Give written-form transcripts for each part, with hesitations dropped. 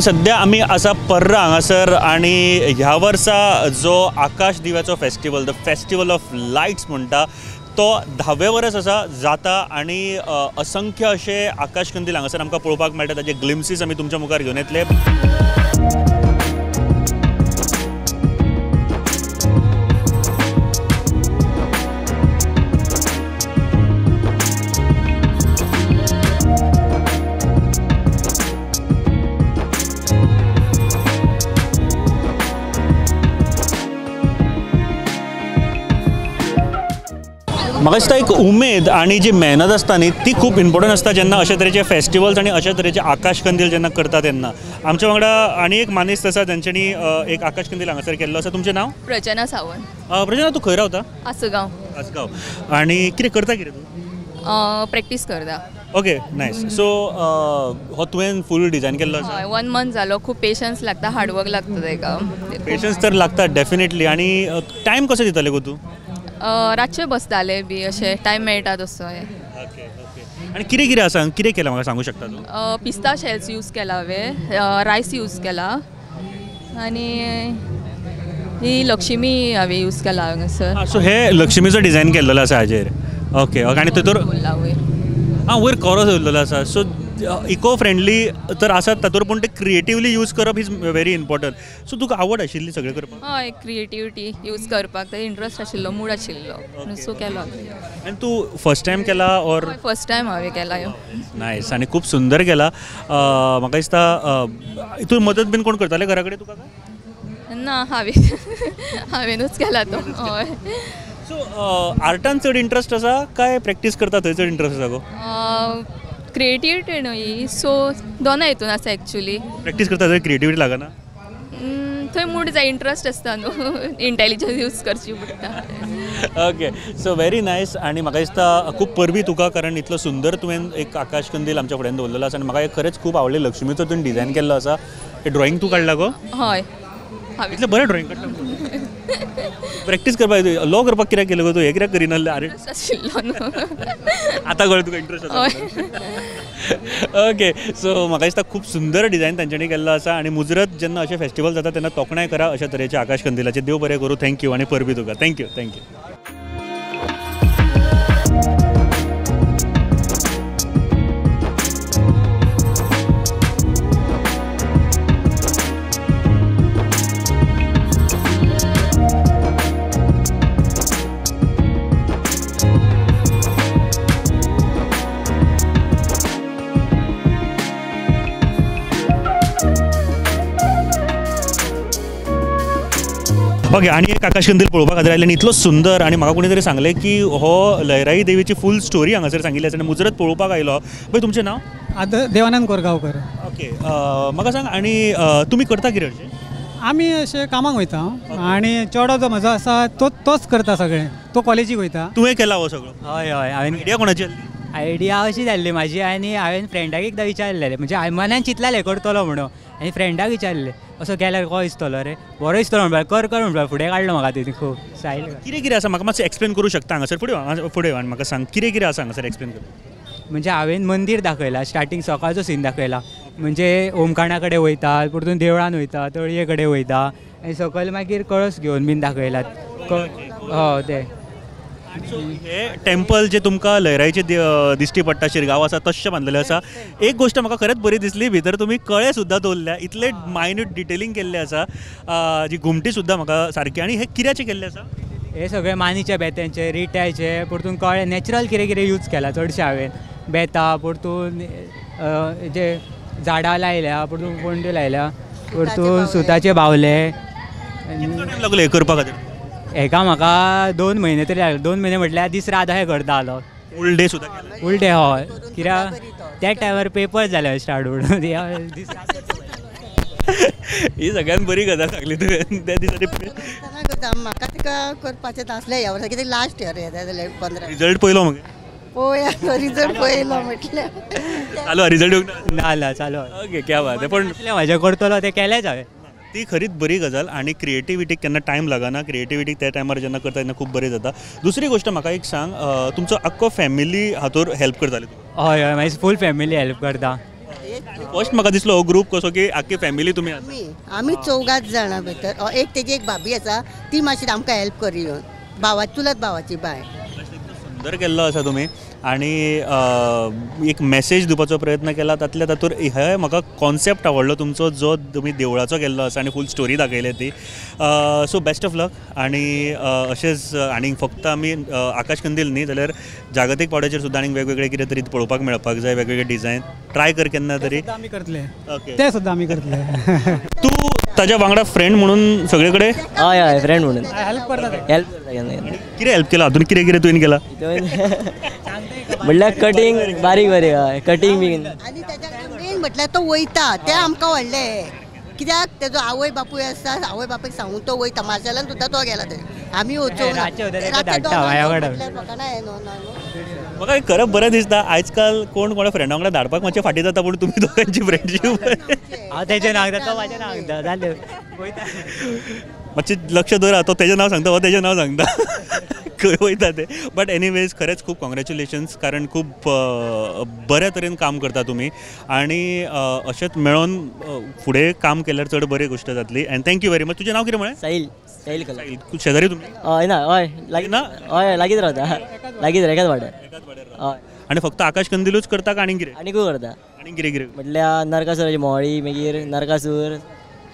सध्या आमी आसा पर्रा हांगासर आनी ह्या वर्सा जो आकाश दिव्याचो festival, the festival of lights म्हणटा तो 10वें वर्स आसा जाता आनी असंख्य अशे आकाश कंदील हांगासर आमकां पळोवपाक मेळटा. ताजे ग्लिम्सीस आमी तुमच्या मुखार घेवन येतले. म्हाका दिसता एक उमेद आनी जी मेहनत आसता न्ही ती खूब इम्पोर्टंट आसता जेन्ना अशे तरेचे फेस्टिवल्स आनी अशे तरेचे आकाश कंदील जेन्ना करता तेन्ना. आमच्या वांगडा आनी एक मानेस्त आसा तेंच्यांनी एक आकाश कंदील हांगासर केल्लो आसा. तुमचें नांव? प्रजना सावंत. प्रजना, तूं खंय रावता? आसगांव. आसगांव. आनी कितें करता कितें तूं? प्रॅक्टीस करता. Okay, nice. सो हो तुवें फूल डिजायन केल्लो आसा? 1 मंथ जालो. खूब पेशन्स लागता, हार्डवर्क लागता तेका. पेशन्स तर लागता डेफिनेटली. आनी टायम कसो दिताले गो तूं? रातचे बसताले बी अशें टायम मेळटा तसो. Okay okay. आनी कितें कितें आसा, कितें केलां म्हाका सांगू शकता तूं? पिस्ता शेल्स यूज केला हांवें, रायस यूज केला आनी ही लक्ष्मी हांवें यूज केला हांगासर. सो हे लक्ष्मीचो डिजायन केल्लो आसा हाजेर. Okay okay. आनी तेतूर आं वयर कोरो दवरलेलो आसा. सो इको फ्रेंडली तर आसात तातूंत, पूण ते क्रिएटिवली यूज करप is very important. सो तुका आवड आशिल्ली सगळें करपाक? हय, क्रिएटिविटी यूज करपाक ते इंट्रस्ट आशिल्लो, मूड आशिल्लो, सो केलो. आनी तूं फर्स्ट टायम केला ऑर? फर्स्ट टायम हांवें केला. नायस. आनी खूब सुंदर केला. म्हाका दिसता तूं मदत बीन कोण करताले घरा कडेन तुका? ना, हांवेनूच केला तो. हय. सो आर्टान चड इंट्रस्ट आसा काय प्रॅक्टीस करता थंय चड इंट्रस्ट आसा गो? क्रिएटिविटी न्हय, सो दोनाय हितून आसा एक्चुली. प्रॅक्टीस करता थंय क्रिएटिविटी लागना? थंय मूड जाय, इंट्रस्ट आसता न्हू, इंटेलिजन्स यूज करची पडटा. Okay, so very nice. आनी म्हाका दिसता खूब परबी तुका, कारण इतलो सुंदर तुवें एक आकाश कंदील आमच्या फुड्यान दवरलेलो आसा आनी म्हाका हे खरेंच खूब आवडलें. लक्ष्मीचो तुवें डिजायन केल्लो आसा. हें ड्रॉइंग तूं काडला गो? हय. इतलें बरें ड्रॉइंग काडटा. प्रॅक्टीस करपाक, लॉ करपाक कित्याक केलें गो तूं? हें कित्याक करिनासलें? अरे आतां कळ्ळें तुका इंट्रस्ट आसा. ओके, सो म्हाका दिसता खूब सुंदर डिजायन तांच्यांनी केल्लो आसा आनी मुजरत जेन्ना अशें फेस्टिवल जाता तेन्ना तोखणाय करा अशा तरेचे आकाश कंदिलाचे. देव बरें करूं. Thank you आनी परबी तुका. Thank you thank you. Okay, आनी एक आकाश कंदील पळोवपा खातीर आयले आनी इतलो सुंदर. आनी म्हाका कोणी तरी सांगलें की हो लयराई देवीची फूल स्टोरी हांगासर सांगिल्ली आसा आनी मुजरत पळोवपाक आयलो. पळय, तुमचें नांव? देवानंद कोरगांवकर. ओके, म्हाका सांग, आनी तुमी करता कितें अशें? आमी अशें कामाक वयता आनी चेडो जो म्हजो आसा तोच करता सगळें, तो कॉलेजीक वयता. तुवें केला हो सगळो? हय हय. हांवें आयडिया कोणाची आसली? आयडिया अशी जाल्ली म्हाजी, आनी हांवें फ्रेंडाक एकदां विचारलेलें, म्हणजे मनान चिंतलेलें करतलो म्हणून, आनी फ्रेंडाक विचारलें असो केल्यार कसो दिसतलो रे, बरो दिसतलो म्हणपाक, कर कर म्हणपाक फुडें काडलो म्हाका तेणी खूब स्टायल. कितें कितें आसा म्हाका मातशें एक्सप्लेन करूं शकता हांगासर? फुडें फुडें आनी म्हाका सांग कितें कितें आसा हांगासर, एक्सप्लेन कर. म्हणजे हांवें मंदीर दाखयलां, स्टार्टींग सकाळचो सीन दाखयला, म्हणजे ओमकाणा कडेन वयता, परतून देवळान वयता, तळये कडेन वयता आनी सकयल मागीर कळस घेवन बीन दाखयलात. हय, तें हे टेम्पल जे तुमकां लयराईचे दिश्टी पडटा शिरगांव आसा तशें बांदलेलें आसा. एक गोश्ट म्हाका खरेंच बरी दिसली, भितर तुमी कळे सुद्दां दवरल्या, इतले मायन्यूट डिटेलिंग केल्लें आसा, जी घुमटी सुद्दां म्हाका सारकी. आनी हे कित्याचें केल्लें आसा? हे सगळे मानीच्या बेत्यांचे, रिट्याचे, परतून कळे नॅचरल कितें कितें यूज केला चडशें हांवें. बेतां, परतून जे झाडां लायल्या, परतून कोंड्यो लायल्या, परतून सुताचे बावले. कितलो टायम लागलो हें करपा खातीर? हेका म्हाका 2 म्हयने तरी लागले. 2 म्हयने म्हटल्यार दीस रात अशें करता आलो. फूल डे सुद्दां केलें? फूल डे हय, कित्याक त्या टायमार पेपर जाले स्टार्ट म्हणून दीस रात. ही सगळ्यात बरी गजाल सांगली तुवें त्या दिसांनी. म्हाका तिका करपाचें नासलें ह्या वर्सा, कित्याक लास्ट इयर हें जालें 15. रिजल्ट पळयलो मगे? पळोवया, रिजल्ट पळयलो म्हटल्यार चालू रिजल्ट येवंक ना? ना, चालू. ओके, क्या बात. पण म्हाजें करतलो तें केलेंच हांवें. ती खरीच बरी गजाल आनी क्रिएटिविटीक केन्ना टायम लागना, क्रिएटिविटीक त्या टायमार जेन्ना करता तेन्ना खूब बरें जाता. दुसरी गोश्ट म्हाका एक सांग, तुमचो आख्खो फॅमिली हातूर हेल्प करताली तुका? हय हय, म्हाजी फूल फॅमिली हेल्प करता. फर्स्ट म्हाका दिसलो हो ग्रूप कसो की आख्खी फॅमिली तुमी आमी चौगात जाणां भितर एक तेजी एक भाभी आसा ती मातशी आमकां हेल्प करी येवन भावा चुलत भावाची बाय. सुंदर केल्लो आसा तुमी आनी एक मॅसेज दिवपाचो प्रयत्न केला तातल्या तातूंत हे म्हाका कॉन्सेप्ट आवडलो तुमचो जो तुमी देवळाचो केल्लो आसा आनी फूल स्टोरी दाखयल्या ती. सो बेस्ट ऑफ लक आनी अशेंच आनी फक्त आमी आकाश कंदील न्ही जाल्यार जागतीक पावंड्याचेर सुद्दां आनी वेगवेगळे कितें तरी पळोवपाक मेळपाक जाय, वेगवेगळे डिझायन ट्राय कर केन्ना तरी. आमी करतले ते सुद्दां आमी करतले. तूं ताज्या वांगडा फ्रेंड म्हणून सगळे कडेन? हय हय फ्रेंड म्हणून हेल्प करता. हेल्प करता केन्ना केन्ना. कितें हेल्प केला हातून कितें कितें तुवें केलां? म्हणल्यार कटींग बारीक बारीक हय कटींग बीन. आनी ताच्या मेन म्हटल्यार तो वयता तें आमकां व्हडलें कित्याक तेजो आवय बापूय आसता आवय बापूयक सांगून तो वयता मार्शेलान सुद्दां तो गेला ते आमी वचूंक म्हाका खरें बरें दिसता आयजकाल कोण कोणा फ्रेंडा वांगडा धाडपाक मातशें फाटीं जाता पूण तुमी दोगांची फ्रेंडशीप. हांव तेजें नांव सांगता तो म्हाजें नांव सांगता जालें मातशें लक्ष दवरा तो तेजें नांव सांगता हो तेजें नांव सांगता खंय वयता ते. बट एनिवेज खरेंच खूब कॉंग्रेच्युलेशन्स कारण खूब बऱ्या तरेन काम करता तुमी आनी अशेंच मेळोन फुडें काम केल्यार चड बरी गोश्ट जातली. And thank you very much. तुजें नांव कितें म्हळें? साहिल. साहिल कला. शेजारी तुमी? हय ना हय लागीं ना हय लागींच रावता लागींच एकाच वाड्यार. हय आनी फक्त आकाश कंदिलूच करता काय आनीक कितें? आनीकूय करता. आनीक कितें कितें? म्हटल्यार नरकासुराची मोळी मागीर नरकासूर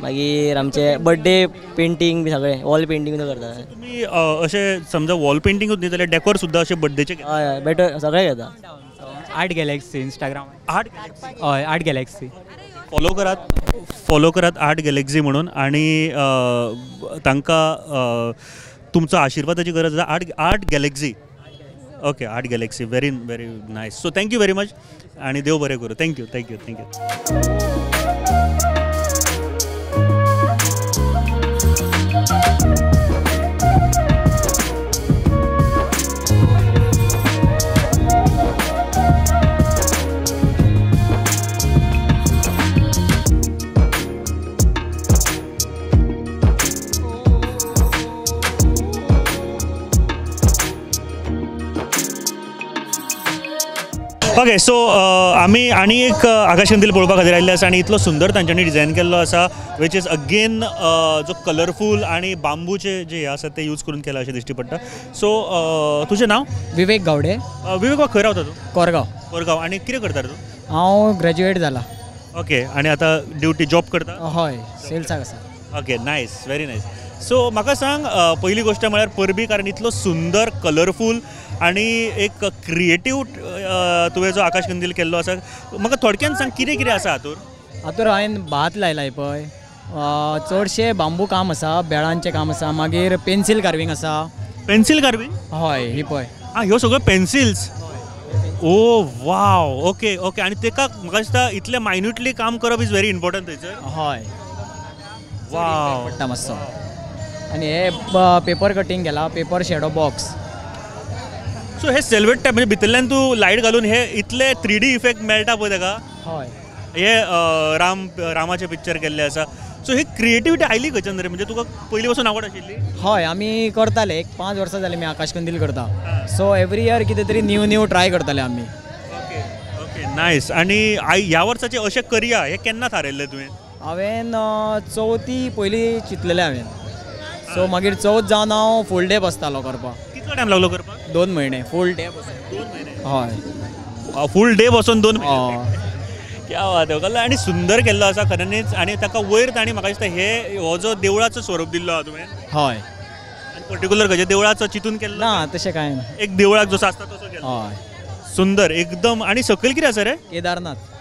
मागीर आमचे बर्थडे पेंटींग बी सगळें वॉल पेंटींग बी करता. तुमी अशें समजा वॉल पेंटींगूच न्ही जाल्यार डेकोर सुद्दां अशें बर्थडेचे? हय हय बेटर सगळें घेता. Art galaxy Instagram. Art हय आर्ट गॅलेक्सी फॉलो करात, फॉलो करात आर्ट गॅलेक्सी म्हणून आनी तांकां तुमचो आशिर्वादाची गरज आसा. Art art galaxy okay art galaxy very very nice. So thank you very much आनी देव बरें करूं. Thank you thank you thank you. Okay so आमी आनी एक आकाश कंदील पळोवपा खातीर आयिल्ले आसा आनी इतलो सुंदर तांच्यांनी डिझायन केल्लो आसा which is again जो कलरफूल आनी बांबूचे जे हे आसा ते यूज करून केला अशें दिश्टी पडटा. सो तुजें नांव? विवेक गावडे. विवेक खंय रावता तूं? कोरगांव. कोरगांव. आनी कितें करता तूं? हांव ग्रॅज्युएट जाला. ओके आनी आतां ड्युटी जॉब करता? हय सेल्साक आसा. Okay nice very nice. So म्हाका सांग पयली गोश्ट म्हळ्यार परबी कारण इतलो सुंदर कलरफूल आनी एक क्रिएटीव तुवें जो आकाश कंदील केल्लो आसा म्हाका थोडक्यान सांग कितें कितें आसा हातूंत? हातूंत हांवें भात लायला पळय चडशें बांबू काम आसा, बेळांचें काम आसा, मागीर पेन्सील कार्वींग आसा. Pencil carving? हय ही पळय आं ह्यो सगळ्यो पेन्सिल्स. ओ वाव ओके ओके. आनी तेका म्हाका दिसता इतलें मायन्युटली काम करप is very important थंयसर. हय वाव पडटा मातसो. आनी हे पेपर कटींग केला, पेपर शेडो बॉक्स. सो हे सेल्वेट टायप म्हणजे भितरल्यान तूं लायट घालून हे इतले 3D effect मेळटा पळय तेका. हय हे राम रामाचें पिक्चर केल्लें आसा. सो ही क्रिएटिविटी आयली खंयच्यान रे? म्हणजे तुका पयलीं पासून आवड आशिल्ली? हय आमी करताले एक 5 वर्सां जालीं आमी आकाश कंदील करता. सो एवरी इयर कितें तरी न्यू न्यू ट्राय करताले आमी. Okay okay nice. आनी ह्या वर्साचें अशें करया हें केन्ना थारायल्लें तुवें? हांवें चवथी पयलीं चिंतलेलें हांवें. सो मागीर चवथ जावन हांव फूल डे बसतालो करपाक. कितलो टायम लागलो करपाक? 2 म्हयने फूल डे. 2 म्हयने? हय फूल डे बसून 2 म्हयने. क्या बात है. आनी सुंदर केल्लो आसा खऱ्यांनीच. आनी ताका वयर तांणी म्हाका दिसता हे हो जो देवळाचो स्वरूप दिल्लो आसा तुवें. हय आनी पर्टिकुलर खंयच्या देवळाचो चिंतून केल्लो ना तशें कांय ना, एक देवळाक जसो आसता तसो केलो. हय सुंदर एकदम. आनी सकयल कितें आसा रे? केदारनाथ.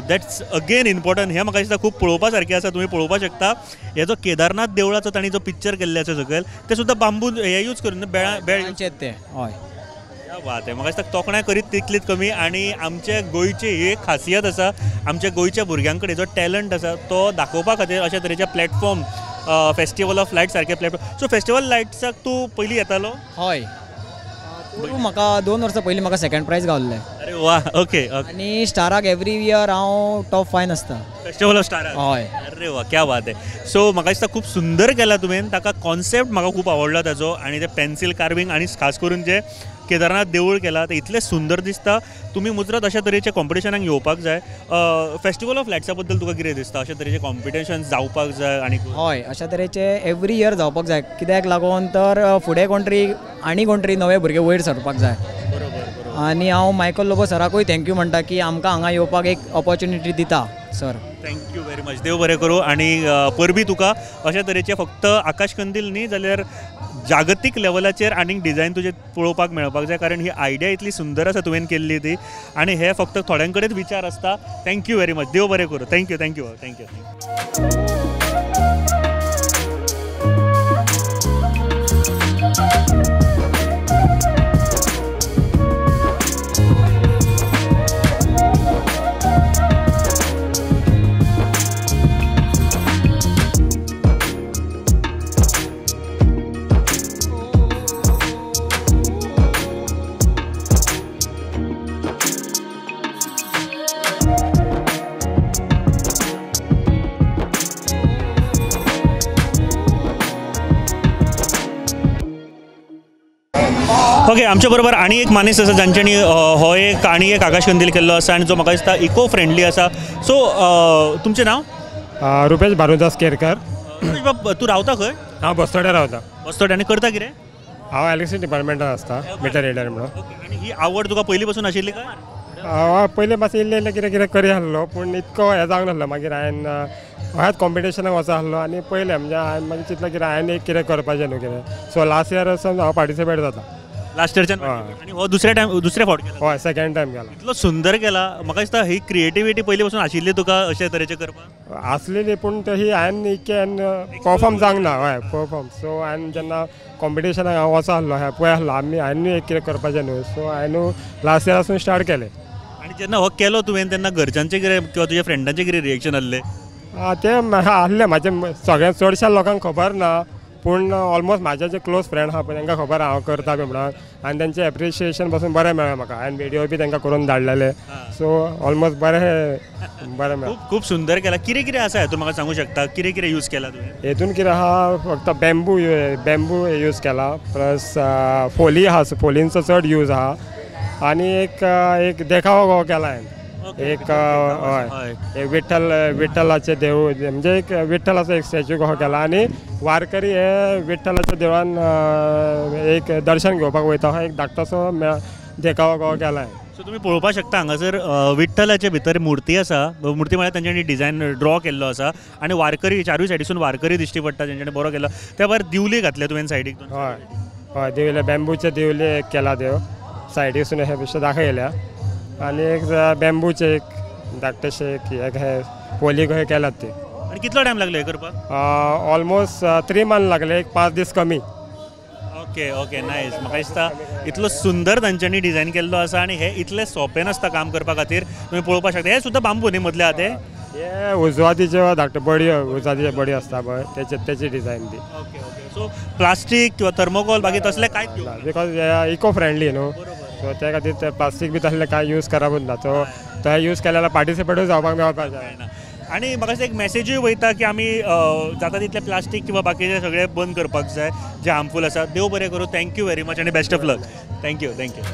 That's again important. हें म्हाका दिसता खूब पळोवपा सारकें आसा, तुमी पळोवपाक शकता. हे जो केदारनाथ देवळाचो तांणी जो पिक्चर केल्लें आसा सकयल तें सुद्दां बांबू हे यूज करून बेळांचें तें. हय क्या बात है. म्हाका दिसता तोखणाय करीत तितलीच कमी. आनी आमच्या गोंयची ही एक खासियत आसा, आमच्या गोंयच्या भुरग्यां कडेन जो टॅलंट आसा तो दाखोवपा खातीर अशा तरेचे प्लॅटफॉर्म फेस्टिवल ऑफ लायट सारके प्लॅटफॉर्म. सो फेस्टिवल लायट्साक तूं पयलीं येतालो? हय म्हाका 2 वर्सां पयलीं म्हाका सेकंड प्रायज गावल्लें. अरे वा ओके. आनी स्टाराक एवरी इयर हांव टॉप 5 आसता फेस्टिवल ऑफ स्टाराक. हय अरे वा क्या बात है. सो म्हाका दिसता खूब सुंदर केला तुवें, ताका कॉन्सेप्ट म्हाका खूब आवडलो ताजो. आनी ते पेन्सील कार्विंग आनी खास करून जे केदारनाथ देवूळ केला ते इतलें सुंदर दिसता. तुमी मुजरत अशा तरेच्या कॉम्पिटिशनाक येवपाक जाय. फेस्टिवल ऑफ लायट्सा बद्दल तुका कितें दिसता? अशा तरेचे कॉम्पिटिशन जावपाक जाय? आनी हय, अशा तरेचे एवरी इयर जावपाक जाय. कित्याक लागून तर फुडें कोण तरी आनी कोण तरी नवे भुरगे वयर सरपाक जाय. बरोबर. आनी हांव मायकल लोबो सराकूय thank you म्हणटा की आमकां हांगा येवपाक एक ऑपॉर्च्युनिटी दिता sir. Thank you very much. देव बरें करूं आनी परबी तुका. अशा तरेचे फक्त आकाश कंदील न्ही जाल्यार जागतीक लेवलाचेर आनीक डिजायन तुजें पळोवपाक मेळपाक जाय, कारण ही आयडिया इतली सुंदर आसा तुवें केल्ली ती आनी हे फक्त थोड्यां कडेन विचार आसता. Thank you very much. देव बरें करूं. Thank you thank you thank you. Okay, आमच्या बरोबर आनी एक माणूस आसा जांच्यांनी हो एक आनी एक आकाश कंदील केल्लो आसा आनी जो म्हाका दिसता इको फ्रेंडली आसा. सो तुमचें नांव? रुपेश भानुदास केरकर. रुपेश बाब, तूं रावता खंय? हांव बस्तोड्या रावता. बस्तोड्या. आनी करता कितें? हांव इलेक्ट्रिसिटी डिपार्टमेंटान आसता, मिटर रिडर म्हणून. आनी ही आवड तुका पयलीं पासून आशिल्ली काय? हांव पयलीं मातशें इल्लें इल्लें कितें कितें करी आसलो, पूण इतको हें जावंक नासलो. मागीर हांवें ह्याच कॉम्पिटिशनाक वचो आसलो आनी पयलें म्हणजे हांवें मागीर चिंतलें कितें हांवें एक कितें करपाचें न्हू कितें. सो लास्ट इयर सावन हांव पार्टिसिपेट जाता. लास्ट इयरच्यान? आनी हो दुसऱ्या टायम, दुसरे फावट केला? हय, सेकंड टायम केला. इतलो सुंदर केला. म्हाका दिसता ही क्रिएटिविटी पयलीं पासून आशिल्ली तुका अशे तरेचें करपाक? आसलेली, पूण ही हांवें इतकें परफॉर्म जावंक ना. हय, परफॉर्म. सो हांवें जेन्ना कॉम्पिटिशनाक हांव वचो आसलो, हें पळय आसलो आमी हांवें एक कितें करपाचें न्हू. सो हांवें लास्ट इयरा सावन स्टार्ट केलें. आनी जेन्ना हो केलो तुवें तेन्ना घरच्यांचें कितें किंवा तुज्या फ्रेंडांचें कितें रिएक्शन आसलें? तें आसलें म्हाजें सगळ्या चडश्या लोकांक खबर ना, पूण ऑलमोस्ट म्हाजे जे क्लोज फ्रेंड आहा पळय तांकां खबर हांव करता बी म्हणून, आनी तेंचें एप्रिशिएशन पासून बरें मेळ्ळें म्हाका. हांवें विडियो बी तांकां करून धाडलेले. सो ऑलमोस्ट बरें बरें मेळ्ळें. खूब सुंदर केला. कितें कितें आसा हेतून म्हाका सांगूं शकता? कितें कितें यूज केला तुवें हेतून? कितें आहा, फक्त बॅम्बू बॅम्बू यूज केला, प्लस फोली आहा, फोलींचो चड यूज आहा, आनी एक एक देखावो कसो केला हांवें. एक हय, एक विठ्ठल विठ्ठलाचें देवूळ म्हणजे एक विठ्ठलाचो एक स्टॅच्यू कसो केला आनी वारकरी हे विठ्ठलाच्या देवळान एक दर्शन घेवपाक वयता, हो एक धाकटोसो देखावो कसो केला. सो तुमी पळोवपाक शकता हांगासर विठ्ठलाचे भितर मुर्ती आसा. मुर्ती म्हळ्यार तांच्यांनी डिजायन ड्रॉ केल्लो आसा आनी वारकरी चारूय सायडीसून वारकरी दिश्टी पडटा, तांच्यांनी बरो केलो. त्या भायर दिवली घातल्या तुवें सायडीक? हय हय, दिवले बॅम्बूचे दिवले एक केला देव सायडीसून हे बेश्टे दाखयल्या, आनी एक बॅम्बूचे एक धाकटेशे एक हे पोली कशें केलात ते. आनी कितलो टायम लागलो हें करपाक? ऑलमोस्ट 3 मंथ लागले, एक 5 दीस कमी. Okay okay, nice. म्हाका दिसता इतलो सुंदर तांच्यांनी डिजायन केल्लो आसा आनी हें इतलें सोंपें नासता काम करपा खातीर. तुमी पळोवपाक शकता हें सुद्दां बांबू न्ही मदले आहा ते? हे उजवातीच्यो धाकट्यो बडयो, उजवातीच्यो बडयो आसता पळय तेची डिजायन ती. Okay okay. सो प्लास्टीक किंवा थर्मोकोल बाकी तसलें कांयच because eco friendly न्हू, सो त्या खातीर ते प्लास्टीक बी तसलें कांय यूज करपूच ना. सो तो यूज केल्यार पार्टिसिपेटूय जावपाक मेळपाक जाय. आनी म्हाका एक मॅसेजूय वयता की आमी जाता तितलें प्लास्टीक किंवा बाकीचें सगळें बंद करपाक जाय जें हार्मफूल आसा. देव बरें करूं. Thank you very much आनी best of luck. Thank you thank you.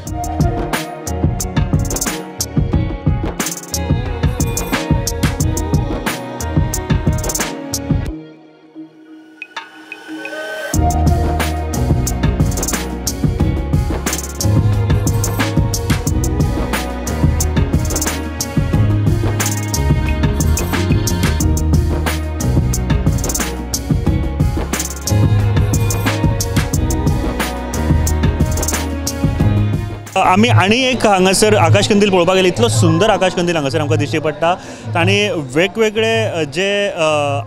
आमी आनी एक हांगासर आकाश कंदील पळोवपाक गेले. इतलो सुंदर आकाश कंदील हांगासर आमकां दिश्टी पडटा आनी वेगवेगळे जे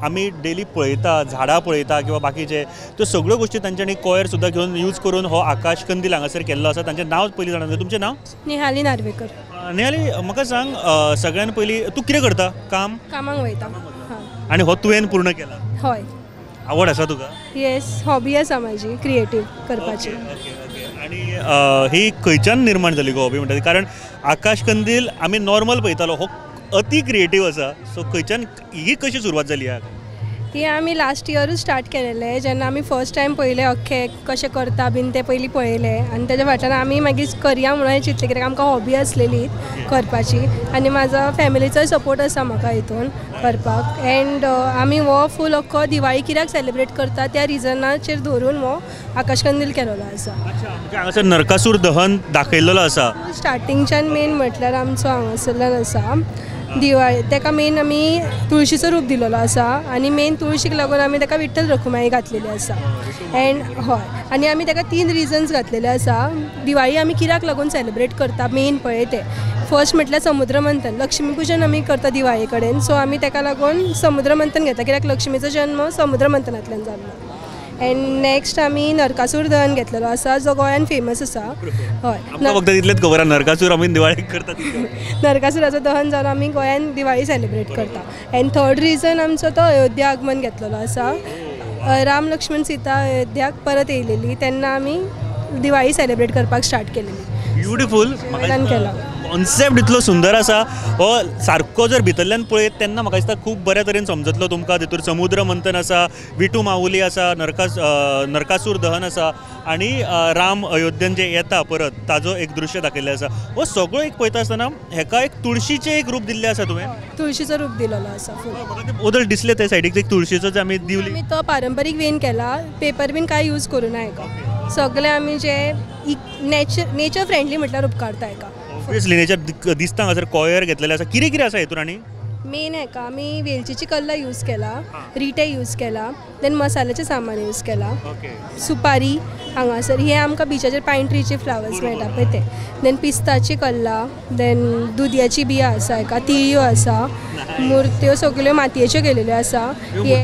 आमी डेली पळयता, झाडां पळयता किंवा बाकीचे त्यो सगळ्यो गोश्टी तांच्यांनी कोयर सुद्दां घेवन यूज करून हो आकाश कंदील हांगासर केल्लो आसा. तांचें नांव पयलीं जाणा. तुमचें नांव? निहाली नार्वेकर. निहाली, म्हाका सांग सगळ्यान पयलीं तूं कितें करता काम? कामाक वयता. आनी हो तुवें पूर्ण केला? हय. आवड आसा तुका? येस, हॉबी आसा म्हाजी क्रिएटीव करपाची. आनी ही खंयच्यान निर्माण जाली गो हॉबी म्हणटा? कारण आकाश कंदील आमी नॉर्मल पळयतालो, हो अती क्रिएटीव आसा. सो खंयच्यान ही कशी सुरवात जाली ह्या? ती आमी लास्ट इयरूच स्टार्ट केलेले, जेन्ना आमी फर्स्ट टायम पळयलें अख्खे कशें करता बीन तें पयलीं पळयलें आनी तेज्या फाटल्यान आमी मागीर करया म्हणून चिंतलें, कित्याक आमकां हॉबी आसलेली करपाची आनी म्हाजो फॅमिलीचोय सपोर्ट आसा म्हाका हितून करपाक. एंड आमी हो फूल अख्खो दिवाळी कित्याक सेलिब्रेट करता त्या रिजनाचेर धरून हो आकाशकंदील केलेलो आसा. म्हणजे हांगासर नरकासूर दहन दाखयल्लो आसा. स्टार्टिंगच्यान मेन म्हटल्यार आमचो हांगासरल्यान आसा दिवाळी, तेका मेन आमी तुळशीचो रूप दिलेलो आसा आनी मेन तुळशीक लागून आमी तेका विठ्ठल रखुमाई घातलेली आसा. एंड हय, आनी आमी तेका 3 रिजन्स घातलेले आसा. दिवाळी आमी कित्याक लागून सेलिब्रेट करता मेन पळय तें फर्स्ट म्हटल्यार समुद्र मंथन, लक्ष्मी पुजन आमी करता दिवाळे कडेन, सो आमी तेका लागून समुद्र मंथन घेता कित्याक लक्ष्मीचो जन्म समुद्र मंथनांतल्यान जाल्लो. एंड नेक्स्ट आमी नरकासूर दहन घेतलेलो आसा जो गोंयान फेमस आसा. हय, फक्त तितलेंच खबर आसा, नरकासूर आमी दिवाळी करता, नरकासुराचो दहन जावन आमी गोंयान दिवाळी सेलिब्रेट करता. एंड थर्ड रिजन आमचो तो अयोध्या आगमन घेतलेलो आसा, राम लक्ष्मण सीता अयोध्याक परत येयलेली तेन्ना आमी दिवाळी सेलिब्रेट करपाक स्टार्ट केलेली. ब्युटिफूल कॉन्सेप्ट इतलो सुंदर आसा, हो सारको जर भितरल्यान पळयत तेन्ना म्हाका दिसता खूब बऱ्या तरेन समजतलो तुमकां. तितूर समुद्र मंथन आसा, विटू माऊली आसा, नरकासूर दहन आसा आनी राम अयोध्येन जे येता परत ताजो एक दृश्य दाखयल्लें आसा. हो सगळो एक पळयता आसतना हेका एक तुळशीचें एक रूप दिल्लें आसा तुवें. तुळशीचो रूप दिलेलो आसा फूल. म्हाका ओदळ दिसलें ते सायडीक एक तुळशीचो जे आमी दिवली, आमी तो पारंपारीक वेन केला, पेपर बीन कांय यूज करूं ना हेका, सगळें आमी जे नेचर फ्रेंडली म्हटल्यार उपकारता हेका. ऑब्वियसली नेचर दिसता हांगासर कॉयर घेतलेलें आसा, कितें कितें आसा हेतून? आनी मेन हेका आमी वेलचीची कल्ला यूज केला, रिटे यूज केला, देन मसाल्याचें सामान यूज केला, सुपारी हांगासर हे आमकां बिचाचेर पायन ट्रीचे फ्लावर्स मेळटा पळय ते, देन पिस्ताची कल्ला, देन दुदयाची बिया आसा हेका, तिळयो आसा, मुर्त्यो सगळ्यो मातयेच्यो केलेल्यो आसा.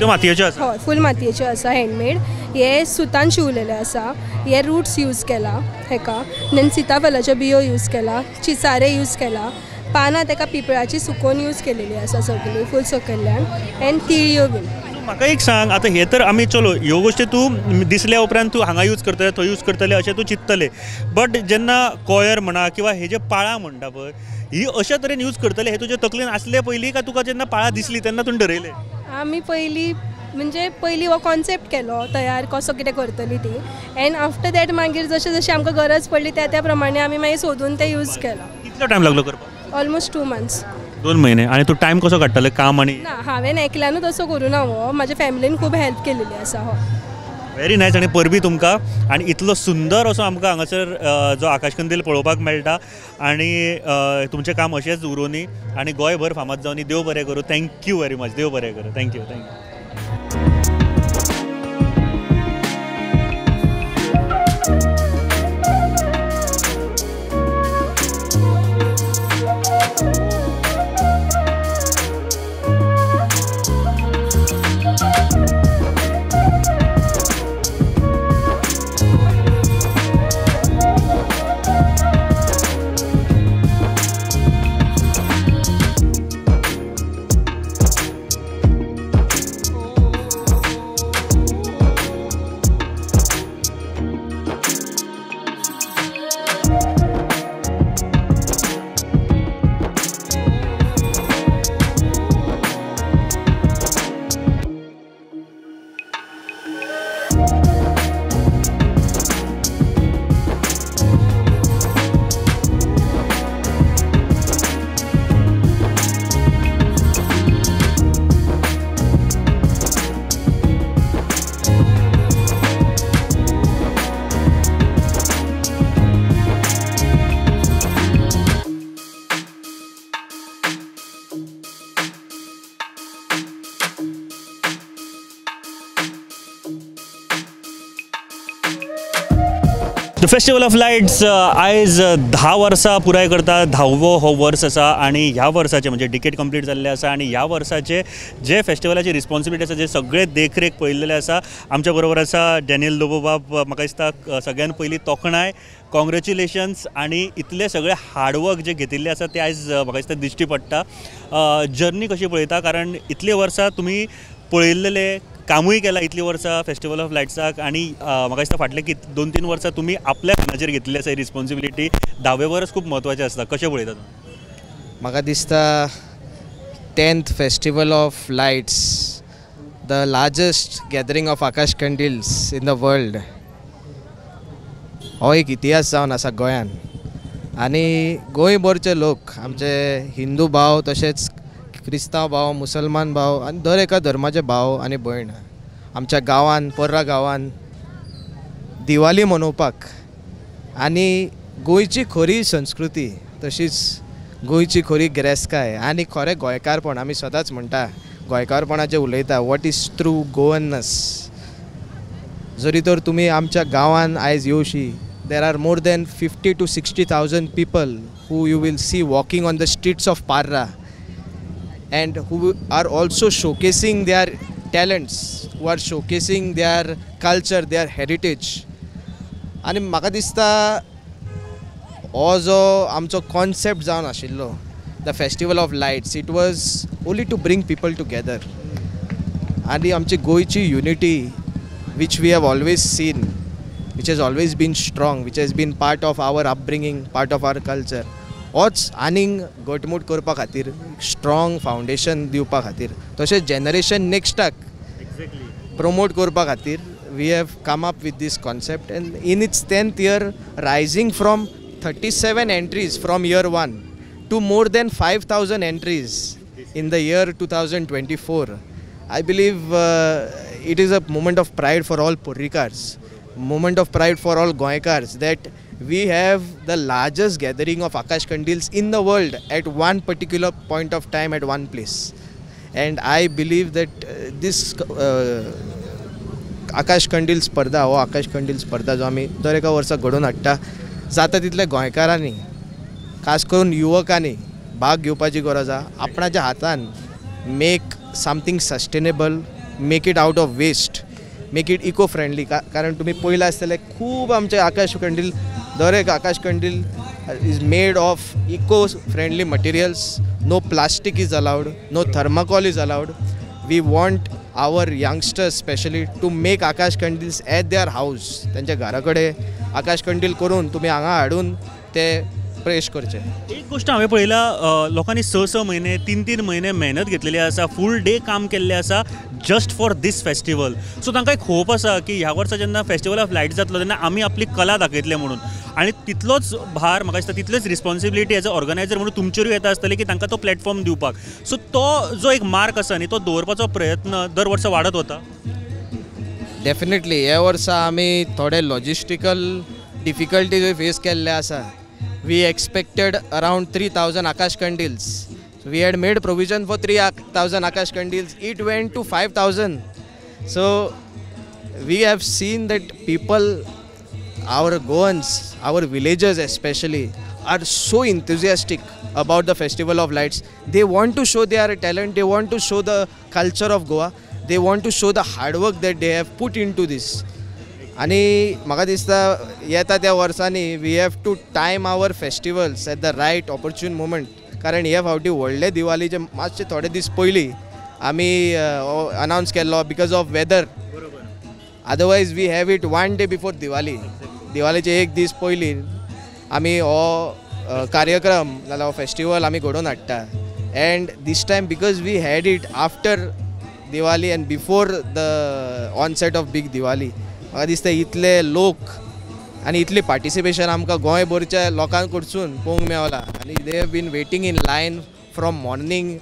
मातयेच्यो आसा? हय, फूल मातयेच्यो आसा, हँडमेड. हे सुतान शिवलेले आसा, हे रुट्स यूज केला हेका, देन सिताफलाच्यो बियो यूज केला, चिचारे यूज केला, पानां तेका पिपळाची सुकोवन यूज केलेली आसा सगळी फूल सकयल्ल्यान, एंड तिळयो बीन. म्हाका एक सांग, आतां हें तर आमी चलो ह्यो गोश्टी तूं दिसल्या उपरांत तूं हांगा यूज करतले थंय यूज करतले अशें तूं चिंततले, बट जेन्ना कॉयर म्हणा किंवा हे जे पाळां म्हणटा पळय ही अशा तरेन यूज करतले हे तुजे तकलेन आसले पयलीं काय तुका जेन्ना पाळां दिसली तेन्ना तूं ठरयलें? आमी पयलीं म्हणजे पयलीं हो कॉन्सेप्ट केलो तयार कसो कितें करतली ती, एंड आफ्टर that मागीर जशें जशें आमकां गरज पडली त्या त्या प्रमाणे आमी मागीर सोदून तें यूज केलां. कितलो टायम लागलो करपाक? Almost 2 months. 2 म्हयने. आनी तूं टायम कसो काडटाले काम? आनी ना, हांवें एकल्यानूच असो करूं ना, हो म्हाज्या फॅमिलीन खूब हेल्प केलेली आसा. हो, व्हेरी नायस. आनी परबी तुमकां, आनी इतलो सुंदर असो आमकां हांगासर जो आकाशकंदील पळोवपाक मेळटा, आनी तुमचें काम अशेंच उरोनी आनी गोंयभर फामाद जावनी. देव बरें करूं. Thank you very much. देव बरें करूं. Thank you. Thank you. The festival of lights आयज 10 वर्सां पुराय करता. 10वो हो वर्स आसा आनी ह्या वर्साचे म्हणजे डिकेट कंप्लीट जाल्ले आसा आनी ह्या वर्साचे जे फेस्टिवलाची रिस्पॉन्सिबिलिटी आसा, जे सगळे देखरेख पळयल्ले आसा. आमच्या बरोबर आसा डॅनियल लोबो बाब. म्हाका दिसता सगळ्यान पयलीं तोखणाय, कॉंग्रेच्युलेशन्स. आनी इतले सगळे हार्डवर्क जे घेतिल्ले आसा ते आयज म्हाका दिसता दिश्टी पडटा. जर्नी कशी पळयता, कारण इतले वर्सां तुमी पळयल्ले कामूय केलां इतलीं वर्सां फेस्टिवल ऑफ लायट्साक, आनी म्हाका दिसता फाटले 2-3 वर्सां तुमी आपल्या खांदाचेर घेतिल्ली आसा ही रिस्पॉन्सिबिलिटी. 10वें वर्स खूब म्हत्वाचें आसता, कशें पळयता तुमी? म्हाका दिसता 10th festival of lights the largest gathering of Akash Kandils in the world हो एक इतिहास जावन आसा गोंयान आनी गोंयभरचे लोक आमचे हिंदू भाव तशेंच क्रिस्तांव भाव, मुसलमान भाव आनी दर एका धर्माचे भाव आनी भयण आमच्या गांवान, पर्रा गांवान दिवाली मनोवपाक आनी गोंयची खरी संस्कृती तशीच गोंयची खरी गिरेस्तकाय आनी खरें गोंयकारपण, आमी सदांच म्हणटा गोंयकारपणाचें उलयता, what is true गोवननेस. जरी तर तुमी आमच्या गांवान आयज येवशी, there are more than 50 to 60,000 people who you will see walking on the streets of Parra and who are also showcasing their talents, who are showcasing their culture, their heritage. आनी म्हाका दिसता हो जो आमचो कॉन्सेप्ट जावन आशिल्लो the festival of lights, it was only to bring people together आनी आमची गोंयची unity which we have always seen, which has always been strong, which has been part of our upbringing, part of our culture, होच आनीक घटमूट करपा खातीर, strong foundation दिवपा खातीर, तशेंच जनरेशन नेक्स्टाक प्रमोट करपा खातीर we have come up with this concept. And in its 10th year, rising from 37 entries from year 1 to more than 5,000 entries in the year 2024. I believe it is a moment of pride for all Porrikars, moment of pride for all Goenkars that we have the largest gathering of Akash Kandils in the world at one particular point of time at one place. And I believe that this Akash Kandil स्पर्धा हो आकाश कंदील स्पर्धा जो आमी दर एका वर्सा घडोवन हाडटा, जाता तितल्या गोंयकारांनी खास करून युवकांनी भाग घेवपाची गरज आसा. आपणाच्या हातान make something sustainable, make it out of waste, make it eco friendly. कारण तुमी पळयलां आसतलें खूब आमचे आकाश कंदील, दर एक Akash Kandil is made of eco friendly materials. No plastic is allowed, no thermocol is allowed. We want our youngsters specially to make Akash Kandils at their house. तांच्या घरा कडेन आकाश कंदील करून तुमी हांगा हाडून ते प्रेश करचे. एक गोश्ट हांवें पळयला, लोकांनी 6-6 म्हयने 3-3 म्हयने मेहनत घेतलेली आसा, फूल डे काम केल्लें आसा just for this festival. So तांकां एक होप आसा की ह्या वर्सा जेन्ना फेस्टिवल ऑफ लायट जातलो तेन्ना आमी आपली कला दाखयतले म्हणून. आनी तितलोच भार म्हाका दिसता, तितलीच रिस्पॉन्सिबिलिटी एज अ ऑर्गनायझर म्हणून तुमचेरूय येता आसतली की तांकां तो प्लॅटफॉर्म दिवपाक. सो तो जो एक मार्क आसा न्ही तो दवरपाचो प्रयत्न दर वर्सा वाडत वता. डेफिनेटली ह्या वर्सा आमी थोडे लॉजिस्टिकल डिफिकल्टीजूय फेस केल्ले आसा. We expected around 3,000 Akash Kandils. We had made provision for 3,000 Akash Kandils. It went to 5,000. So we have seen that people, our Goans, our villagers especially, are so enthusiastic about the Festival of Lights. They want to show their talent, they want to show the culture of Goa, they want to show the hard work that they have put into this. आनी म्हाका दिसता येता त्या वर्सांनी we have to time our festivals at the right opportune moment. कारण हे फावटी व्हडले दिवाळीचे मातशे थोडे दीस पयलीं आमी अनावन्स केल्लो because of weather. Otherwise we have it one day before Diwali. दिवाळीचे एक दीस पयलीं आमी हो कार्यक्रम नाल्यार हो फेस्टिवल आमी घडोवन हाडटा. And this time because we had it after Diwali and before the onset of big Diwali, म्हाका दिसता इतले लोक आनी इतलें पार्टिसिपेशन आमकां गोंयभरच्या लोकां कडसून पळोवंक मेवलां. आनी they have been waiting in line from morning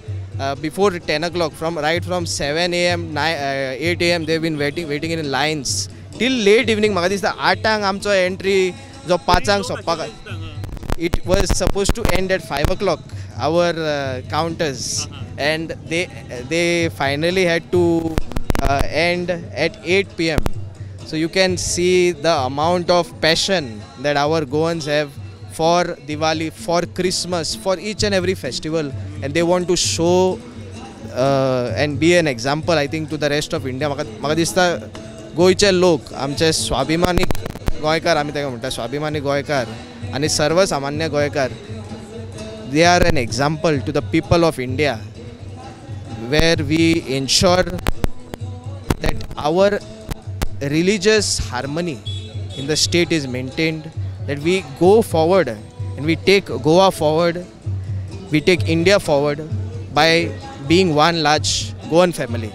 before 10 o'clock, from right from 7 a.m. 8 a.m. they have been waiting in lines till late evening. म्हाका दिसता 8 आमचो एंट्री जो 5 सोंपपाक, it was suppose to end at 5 o'clock our counters, and they finally had to end at 8 p.m. So you can see the amount of passion that our Goans have for Diwali, for Christmas, for each and every festival, and they want to show and be an example, I think, to the rest of India. म्हाका दिसता गोंयचे लोक, आमचे स्वाभिमानी गोंयकार, आमी ताका म्हणटा स्वाभिमानी गोंयकार आनी सर्वसामान्य गोंयकार, they are an example to the people of India, where we ensure that our religious harmony in the state is maintained, that we go forward and we take Goa forward, we take India forward by being one large Goan family.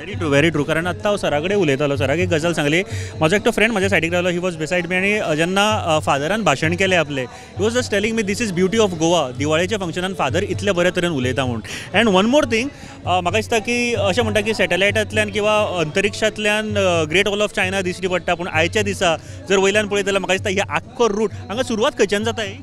Very true, very true. कारण आत्तां हांव सरा कडेन उलयतालो, सराक एक गजाल सांगली. म्हजो एकटो फ्रेंड म्हज्या सायडीक रावलो, he was beside me. आनी जेन्ना फादरान भाशण केलें आपलें, he was just telling me, "This is beauty of Goa." दिवाळेच्या फंक्शनान फादर इतले बरे तरेन उलयता म्हूण. एंड वन मोर थिंग, म्हाका दिसता की अशें म्हणटा की सॅटेलायटांतल्यान किंवा अंतरिक्षांतल्यान ग्रेट वॉल ऑफ चायना दिश्टी पडटा, पूण आयच्या दिसा जर वयल्यान पळयत जाल्यार म्हाका दिसता हे आख्खो रूट हांगा सुरवात खंयच्यान जाता ही?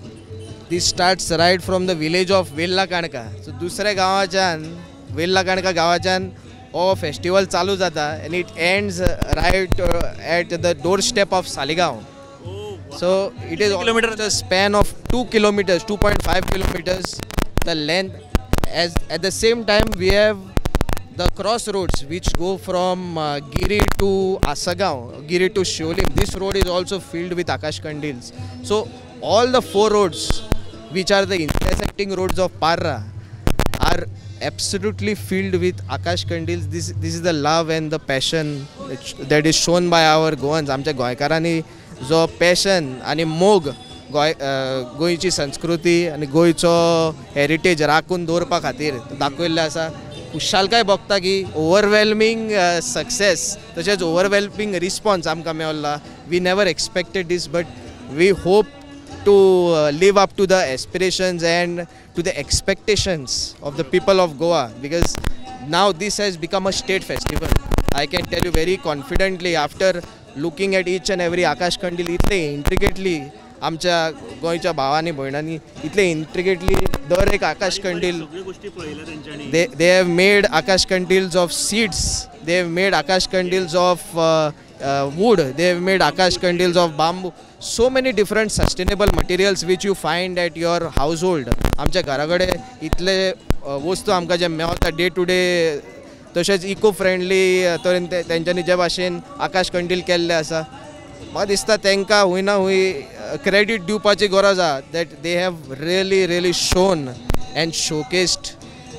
This starts right from the village of Velha Canca. So दुसऱ्या गांवाच्यान, वेल्ला काणका गांवाच्यान हो फेस्टिवल चालू जाता and it ends right at the door step of Saligao. So it is kilometer? A span of 2 kilometers, 2.5 kilometers the length. As at the same time we have the crossroads which go from Giri to Asagaon, Giri to Siolim. This road is also filled with Akash Kandils. So all the four roads which are the intersecting roads of Parra are absolutely filled with Akash Kandils. This is the love and the passion that is shown by our Goans. आमच्या गोंयकारांनी जो passion आनी मोग गोंय गोंयची संस्कृती आनी गोंयचो heritage राखून दवरपा खातीर दाखयल्लें आसा. खुशालकाय भोगता की ओवरवेल्मिंग सक्सेस तशेंच ओवरवेल्मिंग रिस्पॉन्स आमकां Mewla. We never expected this, but we hope to live up to the aspirations and to the expectations of the people of Goa, because now this has become a state festival. I can tell you very confidently, after looking at each and every Akash Kandil, इतले intricately आमच्या गोंयच्या भावांनी भयणांनी इतले intricately दर एक आकाश कंदील सगळ्यो गोष्टी पळयल्या तेंच्यांनी. They have made Akash Kandils of seeds, they have made Akash Kandils of wood, they have made Akash Kandils of bamboo. So many different sustainable materials which you find at your household. आमच्या घरा कडेन इतले वस्तू आमकां जे मेवता day two day, तशेंच eco friendly तरेन तेंच्यांनी जे भाशेन आकाश कंदील केल्ले आसा, म्हाका दिसता तांकां हूंय ना हूंय क्रेडीट दिवपाची गरज आहा that they have really really shown and showcased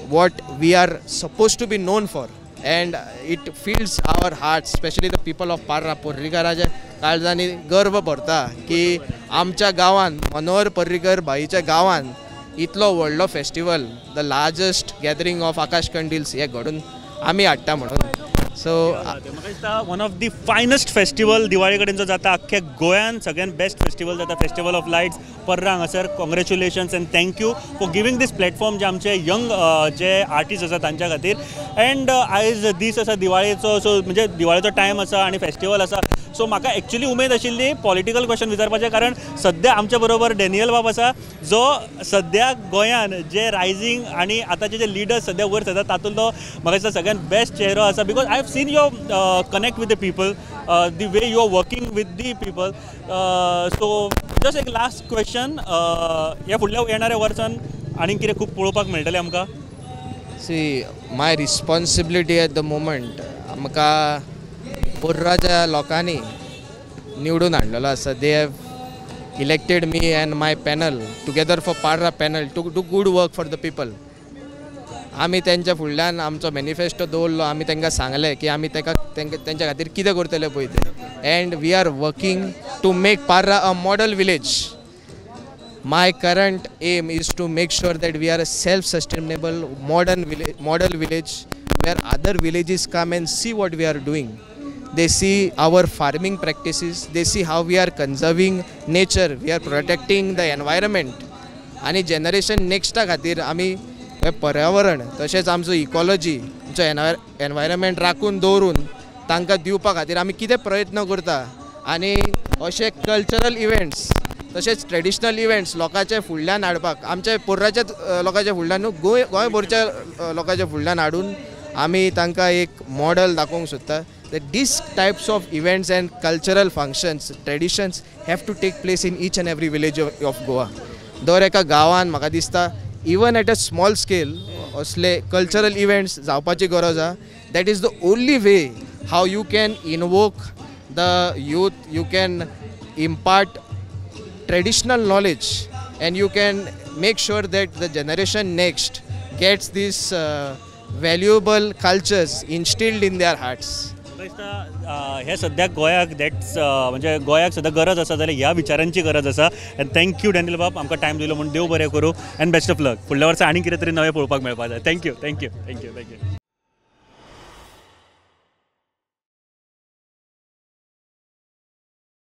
what we are supposed to be known for, and it fills our hearts, especially the people of Parra. पर्रीकाराच्या काळजांनी गर्व भरता की आमच्या गांवान, मनोहर पर्रीकर भाईच्या गांवान इतलो व्हडलो festival, the largest gathering of Akash Kandils हे घडून आमी हाडटा म्हणून. सो म्हाका दिसता one of the finest festival दिवाळे कडेन जो जाता, अख्ख्या गोंयान सगळ्यात बेस्ट फेस्टिवल जाता, फेस्टिवल ऑफ लायट्स पर्रा हांगासर. Congratulations and thank you for giving this platform जे आमचे यंग जे आर्टिस्ट आसा तांच्या खातीर. अँड आयज दीस आसा दिवाळेचो, सो म्हणजे दिवाळेचो टायम आसा आनी फेस्टिवल आसा, सो म्हाका एक्चुली उमेद आशिल्ली पॉलिटिकल क्वेश्चन विचारपाचें, कारण सद्या आमच्या बरोबर डॅनियल बाब आसा, जो सद्या गोंयान जे रायझींग आनी आतांचे जे लिडर्स सद्या वयर सरतात तातूंतलो म्हाका दिसता सगळ्यात बेस्ट चेहरो आसा, because I have seen your connect with the people, the way you are working with the people. So just एक लास्ट क्वेश्चन, ह्या फुडल्या येणाऱ्या वर्सान आनीक कितें खूब पळोवपाक मेळटलें आमकां? See, my responsibility at the moment, आमकां पर्राच्या लोकांनी निवडून हाडलेलो आसा. They have elected me and my panel, Together for Parra panel, to do good work for the people. आमी तेंच्या फुडल्यान आमचो मॅनिफेस्टो दवरलो. आमी तांकां सांगलें की आमी ताका तेंच्या खातीर कितें करतले पळय तें, and we are working to make Parra a model village. My current aim is to make sure that we are a self sustainable modern village, model village where other villages come and see what we are doing. They see our farming practices, they see how we are conserving nature, we are protecting the environment. आनी generation नेक्स्टा खातीर आमी हें पर्यावरण तशेंच आमचो ecology, आमचो environment राखून दवरून तांकां दिवपा खातीर आमी कितें प्रयत्न करता आनी अशे कल्चरल इवेंट्स तशेंच ट्रेडिशनल इवेंट्स लोकांच्या फुडल्यान हाडपाक, आमच्या पर्राच्याच लोकांच्या फुडल्यान न्हू, गोंय गोंयभरच्या लोकांच्या फुडल्यान हाडून आमी तांकां एक मॉडल दाखोवंक सोदता that these types of events and cultural functions, traditions have to take place in each and every village of Goa. दर एका गांवान म्हाका दिसता even at a small scale असले कल्चरल इवेंट्स जावपाची गरज आहा. That is the only way how you can invoke the youth, you can impart traditional knowledge and you can make sure that the generation next gets these valuable cultures instilled in their hearts. म्हाका दिसता हें सद्याक गोंयाक that's म्हणजे गोंयाक सद्या गरज आसा जाल्यार ह्या विचारांची गरज आसा. And thank you Daniel बाब, आमकां टायम दिलो म्हूण. देव बरें करूं and best of luck. फुडल्या वर्सा आनी कितें तरी नवें पळोवपाक मेळपाक जाय. Thank you, thank you, thank you, thank you.